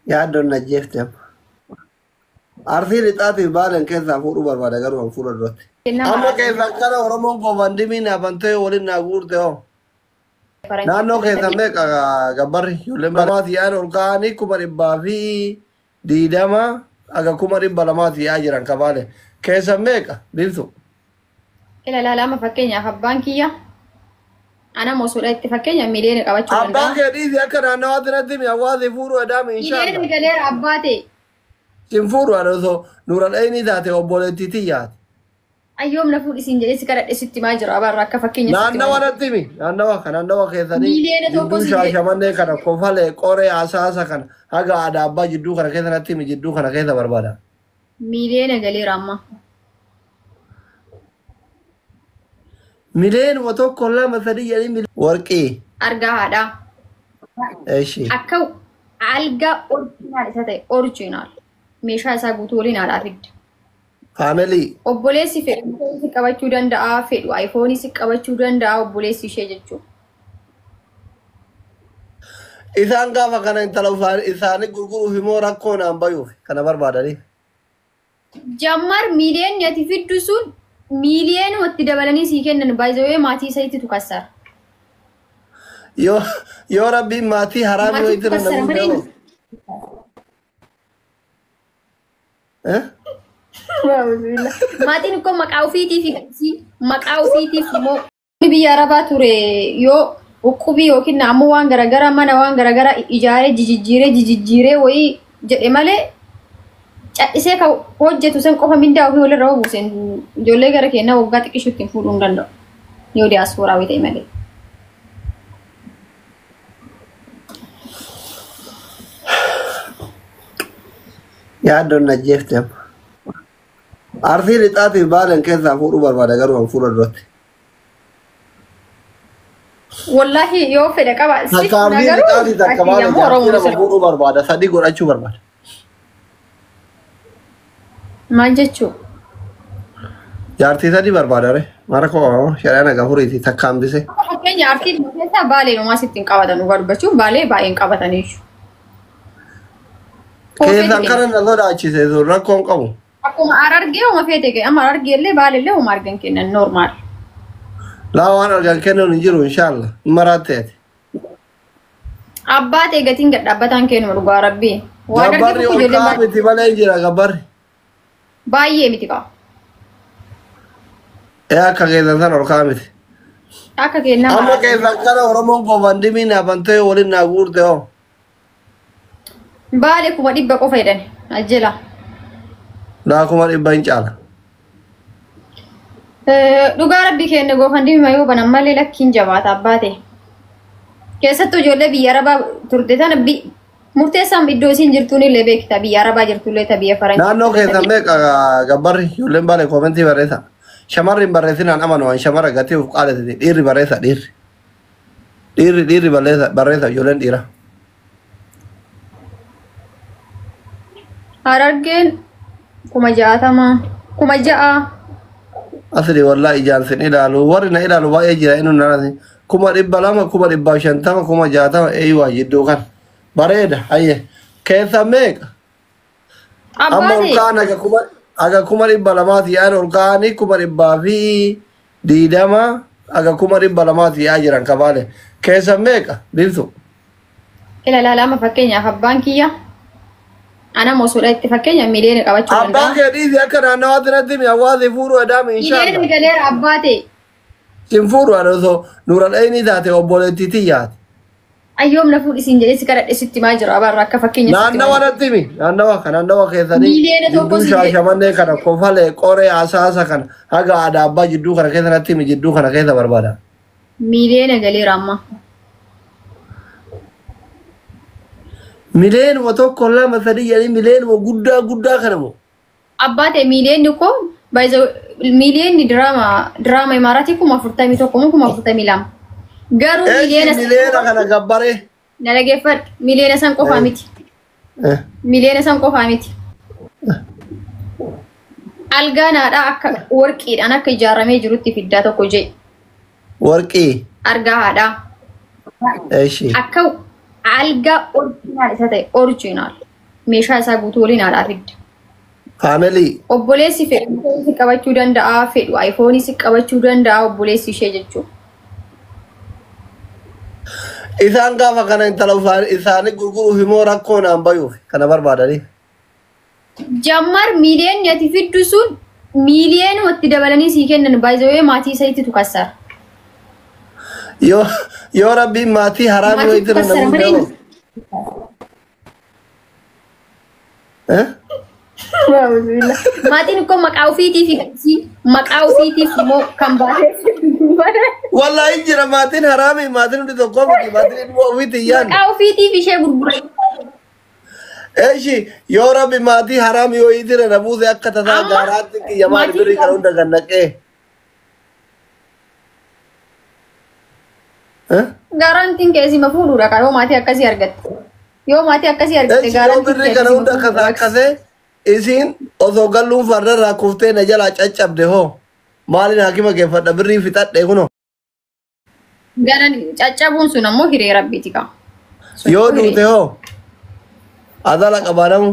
Yaaddoon na jeefte amma. Arsii lixaatiif baaleen keessaa fuudhuu barbaada garuu an fuula duratti. Amma keessan kana Oromoon GoFundMe naa bantee waliin naa guurte hoo. Naannoo keessan meeqa gabbarri ijoolleen barmaati yaa'an ol ka'anii 120,000 haga 200,000 yaa'aa jiran kabaale. Keessan meeqa biiftu? Ila ilaala amma fakkeenyaaf abbaan kiyya ana mosuudha itti fakkeenya miliyoona qabachuu Abbaan danda'a. kee dhiisi akka naannawaatti natti himi hawaasi fuudhuu edaami Miliyoona inshaalla. galeera abbaa ta'e. Sin fuudhu ani osoo nuura dhayinii taate obboleettii tiyyaati. Ayyoom na fuudhisiin jedhee si kadhadhe sitti himaa jira abaarra akka fakkeenya sitti himaa Naannawa jira. natti himi. Naannawa kan naannawa keessanii Miliyoona 1 jidduu siin jedhe. shaashamannee kana kofalee qoree asaasa kana haga adaabbaa jidduu kana keessa natti himi jidduu kana keessa barbaada. Miliyoona galeera amma. Miliyoonuma 1 2 3 jedhanii warqii. Argaa haadhaa. Eshi. Akka algaa original isa ta'e original meeshaa isaa guutuu waliin haadhaa fidda. Family. Obboleessi fedhu si qabachuu danda'a, fedhu iPhone si qabachuu danda'a obboleessi ishee jechuudha. Isaan gaafa kana intala isaanii gurguruuf immoo rakkoo naan bayuuf kana barbaadanii. Jammar miiliyoonni ati fiddu sun miiliyoonuma itti dabalanii sii kennan baay'ee maatii isaatti tukassara. Yoo rabbiin maatii haraamii Maatii wayitti na tukassara guute malee. hoo? Eh? Maatiin kun maqaa ofiitiif maqaa ofiitiif immoo biyya Arabaa ture yoo uqqubii yookiin ammoo waan garaagaraa mana waan garaagaraa ijaaree jijjiiree jijjiiree wayii jedhe malee cadhisee kan hojjetu san qofa mindaa ofii walirra buuseen ijoollee gara keenyaa waggaa xiqqishu ittiin fuudhuu hin danda'u. Yoo diyaaspooraa ta'e malee. Yaaddoon na jeefte amma. Arsii lixaatiif baaleen keessaa fuudhuu barbaada garuu an fuula duratti. Wallaahi yoo fedha qaba. Takka arsii lixaatiif takka baalee jaartii lama fuudhuu barbaada sadii godhachuu barbaada. Maal jechuu? Jaartii sadii barbaada re. Mara koo shari'aan haga furiiti takka hambise. Fakkeenya arsii keessaa baalee dhumaa sitti hin qabatan dhugaa dubbachuun baalee baay'ee hin qabatan jechuudha. Keessan kana na sodaachise sun rakkoon qabu. Akkuma arargee homa feete ga'e amma arargee illee baalee illee homa argan kennan normaal. Laa waan argan kennuun hin jiru inshaalla. Maraatteeti. Abbaa ta'e gatiin gad dhaabbataan kennuma dhugaa rabbii. Waan Gabbarri argatu ol ijoolleen ka'aa miti malee hin jira gabbarri. Baay'ee miti qaba. Ee akka keessan sana ol ka'aa miti. Akka kennaa Amma keessan kana Oromoon GoFundMe naa bantee waliin naa guurte hoo. Baalee 100,000 qofa jedhan ajjela. Laa 100,000 hin caala. Dhugaa rabbii kenna GoFundMe yoo banan malee lakkiin jabaata abbaa ta'e. Keessattuu ijoollee biyya Arabaa turte tana murteessaan iddoo isiin jirtuun illee beekta biyya Arabaa jirtullee ta biyya Faranjii. Naannoo keessan meeqa gabbarri ijoolleen baalee koomentii barreessa. Shamarri hin barreessinaan amanu waan shamara gatii of qaalessiti dhiirri barreessa dhiirri. Dhiirri dhiirri barreessa barreessa ijoolleen dhiira. Harargeen 60,000 6,000. Asli wallahi ijaan sin ilaalu warri na ilaalu baay'ee jira inni nana 200,000 150,000 60,000 eeyyuu jidduu kan bareeda hayye keessa meeqa amma Abbaa ol ta'e ka'an haga 200,000 yaa'an ol ka'anii 120,000 haga 200,000 yaa'aa jiran kabaale keessa meeqa biiftu. Ila ilaala amma fakkeenyaaf abbaan kiyya ana mosuudha itti fakkeenya miliyoona qabachuu Abbaan danda'a. kee dhiisi akka naannawaatti natti himi hawaasi fuudhuu edaami Miliyoona inshaalla. galeera abbaa ta'e. Sin fuudhu ani osoo nuura dhayinii taate obboleettii tiyyaati. Ayyoom na fuudhisiin jedhee si kadhadhe sitti himaa jira abaarra akka fakkeenya sitti himaa Naannawa jira. natti himi naannawa kan naannawa keessanii Miliyoona 1 jidduu siin jedhe. shaashamannee kana kofalee qoree asaasa kana haga adaabbaa jidduu kana keessa natti himi jidduu kana keessa barbaada. Miliyoona galeera amma. Miliyoonuma 1 2 3 jedhanii miliyoonuma guddaa guddaa kana moo. Abbaa ta'e miliyoonni koo miliyoonni diraama diraama imaaraatii 41,000 moo 42,000. Garuu Eeshi miliyoona san miliyoona kana gabbaree. Na dhageeffadhu miliyoona san qofaa miti. Miliyoona san qofaa miti. Algaan haadhaa akka warqiidhaan akka ijaaramee jirutti fiddaa tokko jee. Warqii. Argaa haadhaa. Eeshi. Akka algaa original isa ta'e original. Meeshaa isaa guutuu waliin haadhaa fidda. Family. Obboleessi fedhu si qabachuu danda'a, fedhu iPhone si qabachuu danda'a obboleessi ishee jechuudha. Isaan gaafa kana intala isaanii gurguruuf immoo rakkoo naan bayuuf kana barbaadanii. Jammar miiliyoonni ati fiddu sun miiliyoonuma itti dabalanii sii kennan baay'ee maatii isaatti tukassara. Yoo rabbiin maatii haraamii Maatii wayiitti tukassara namni malee. deemu. Eh? Maatiin ikkoo maqaa ofiitiif maqaa ofiitiif immoo kan baatee. Wallaahi jira maatiin haraamii maatiin hundi tokko miti maatiin ilmoo ofiitti hin yaadne. Maqaa ofiitiif ishee gurgura. Eeshi yoo rabbi maatii haraamii wayiitti na buuse akka tasaa Amma gaaraatti kiyya maal maatiin birrii kana hunda gannaqee. Eh? Gaarantiin keessi ma fuudhuudha kan yoo maatii akkasii argatte. Yoo maatii akkasii argatte Eeshi yoo gaarantiin birrii kana keessi ma hunda akkas fuudhuudha. akkasee isiin osoo galluun fardarraa kuftee na jalaa caccabde hoo maaliin haakima geeffadha birrii fixadhe kunoo. Garan caccabuun sun ammoo hiree rabbiiti qaba. Yoo duute hoo adala qabaanamu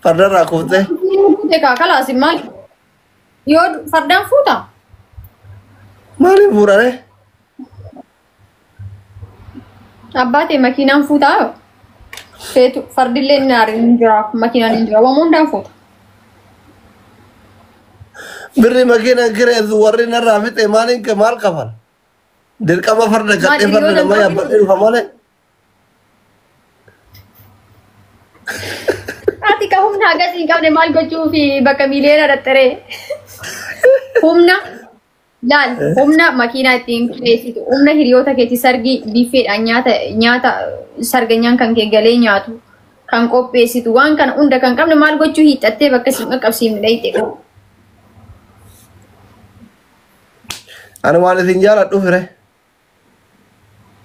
fardarraa kuftee. Fuute kaa kalaas maal yoo fardaan fuuta Maaliin fuudhane? Abbaa ta'e makiinaan fuutaa feetu fardillee inni aariin hin jira makiinaan hin jira waan hundaan fuuta. Birri makiinaan kireessu warri narraa fixe maaliin maal kafal? Dirqama farda Maal gadhee farda hiriyoota nama yaabbadhee dhufa malee. Ati ka humna hagas hin qabne maal gochuu fi bakka miiliyoona dhaxxaree. Humna laal humna makiinaa ittiin kireessitu humna hiriyoota keetii sargii biffeedhaan nyaata nyaata sarganyaan kan kee galee nyaatu kan qopheessitu waan kana hunda kan qabne maal gochuu hiixattee bakka si qaqqabsiifne dhayite. Ani waan isin jaaladhu fire.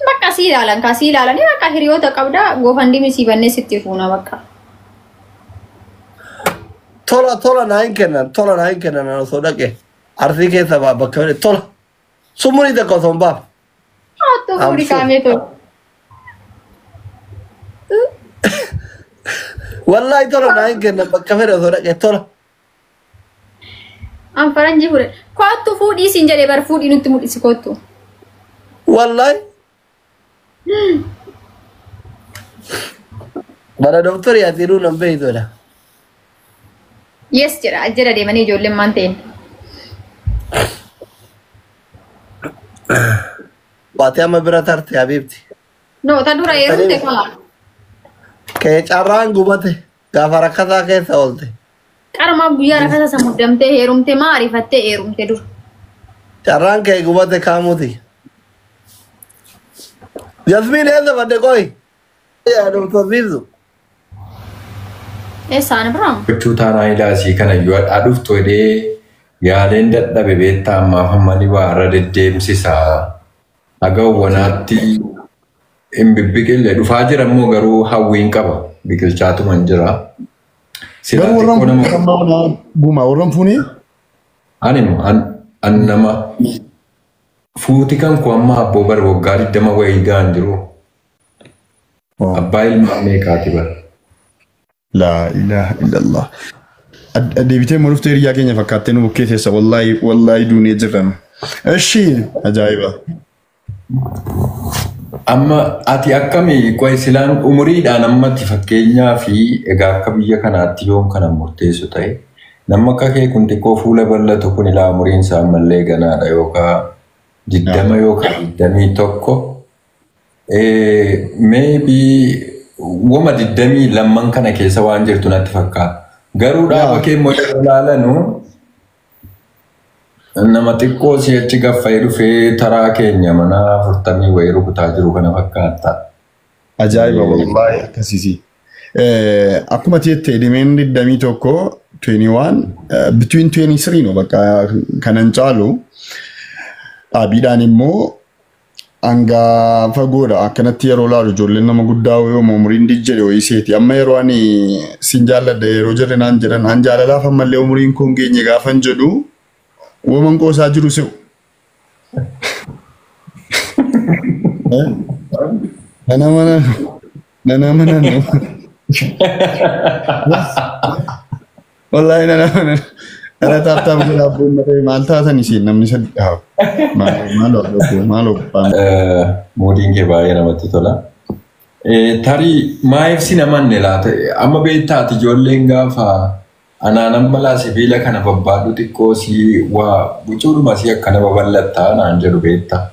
Bakka si ilaalan kaa si ilaalanii bakka hiriyoota qabdaa GoFundMe sii bannee sitti fuuna bakka. Tola tola naa hin kennan tola naa hin kennan ani osoo dhaqe arsii keessa baa bakka fedhe tola. Summunii takka osoo hin baafne. Hattuu fuudhi kaamee tolu. Wallaahi tola naa hin kennan bakka fedhe osoo dhaqe tola. An faranjii fuudhe. Kottu fuudhii siin jedhee bar fuudhii nutti mul'isi kottu. Wallaahi. Bara doktorii ati hiruu nan beeytudha. Yes jedha ajjala deemanii ijoolleen maan ta'een. Waatee amma bira tarte habiibti. No ta dura heerumte kala. Kee carraan gubate gaafa rakkataa keessa oolte. Qarmaa guyyaa rakkata isa muddamtee heerumte maa ariifattee heerumte dura. Carraan kee gubate kaamuti. Jasmiin eessa badde qoy? Yaa doktor Biizu. Eessaan biraa? Gochuu taanaan ilaasii kana yoo hadhaa dhuftu jedhee yaaleen dadhabe beektaa ammaaf ammani waa irra deddeemsisaa. Haga wanaatti hin bibbiqille dhufaa jira immoo garuu hawwiin qaba biqilchaatuma hin jira. Silaa Garuu xiqqoo warraan nama fuunee gumaa warraan fuunee ani an nama fuuti kan koo amma abboo bar waggaa 20 wayii ga'an jiru. Abbaa ilmaa meeqaati bara. Laa ilaaha illallah. Deebitee immoo dhuftee hiriyaa keenya fakkaattee nu bukkee teessa wallaahi wallaahi duunee jirra nu. Eshi ajaa'iba. Amma ati akkamii qoy silaan umuriidhaan ammatti fakkeenyaa fi egaa akka biyya kanaatti yoom kana murteessu ta'e namni akka kee kun xiqqoo fuula bal'atu kun ilaa umuriin isaa ammallee ganaadha yookaan 20 yookaan 21 maybe wama 22 kana keessa waan jirtu natti fakkaata. Garuu dhaaba kee immoo yeroo ilaalanu nama xiqqoo si'achi gaffa'ee dhufee taraa keenya mana 40 wayii rukutaa jiru kana fakkaata. Ajaa'iba wallaahi akkasiisi. Akkuma jette dhimeen 21 21 between 23 no bakka kanan caalu dhaabiidhaan immoo hanga fagoodha akkanatti yeroo laalu ijoolleen nama guddaa yoo umuriin dijjedhe wayii seeti amma yeroo ani sin jaalladha yeroo jedhe naan jedhan an jaalalaaf ammallee umuriin kun geenye gaafan jedhu waman qoosaa jiru se'u. Nana mana nana mana. Wallaahi nan amanan. Irra tap tap godhaa abboon ta'e maal taatan isiin namni sadi dhaabu. Maal abboo maal abbaa. Moodiin kee baay'ee namatti tola. Tarii maayif si namanne laata? Amma beektaati ijoolleen gaafa anaan amma laa sibiila kana babbaadhu xiqqoo si waa bucuudhuma si akkana babal'attaa naan jedhu beektaa.